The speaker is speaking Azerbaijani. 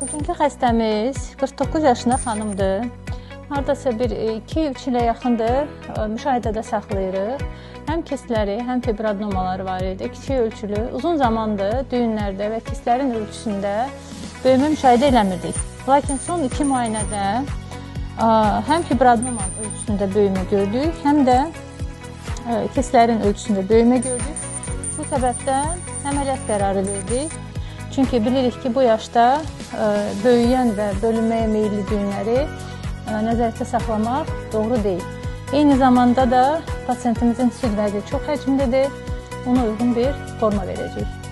Bugünkü xəstəmiz 49 yaşında xanımdır. Hardasa bir 2-3 ilə yaxındır müşahidədə saxlayırıq. Həm kistləri, həm fibroadenomaları var idi. Kiçik ölçülü, uzun zamandır düyünlərdə və kistlərin ölçüsündə böyümə müşahidə eləmirdik. Lakin son 2 müayinədə həm fibroadenomanın ölçüsündə böyümə gördük, həm də kistlərin ölçüsündə böyümə gördük. Bu səbəbdən əməliyyat qərarı verdik. Çünki bilirik ki, bu yaşda böyüyən və bölünməyə meyilli düyünləri nəzarətdə saxlamaq doğru deyil. Eyni zamanda da pasiyentimizin süd vəzi çox həcmlidir, ona uyğun bir forma verəcəyik.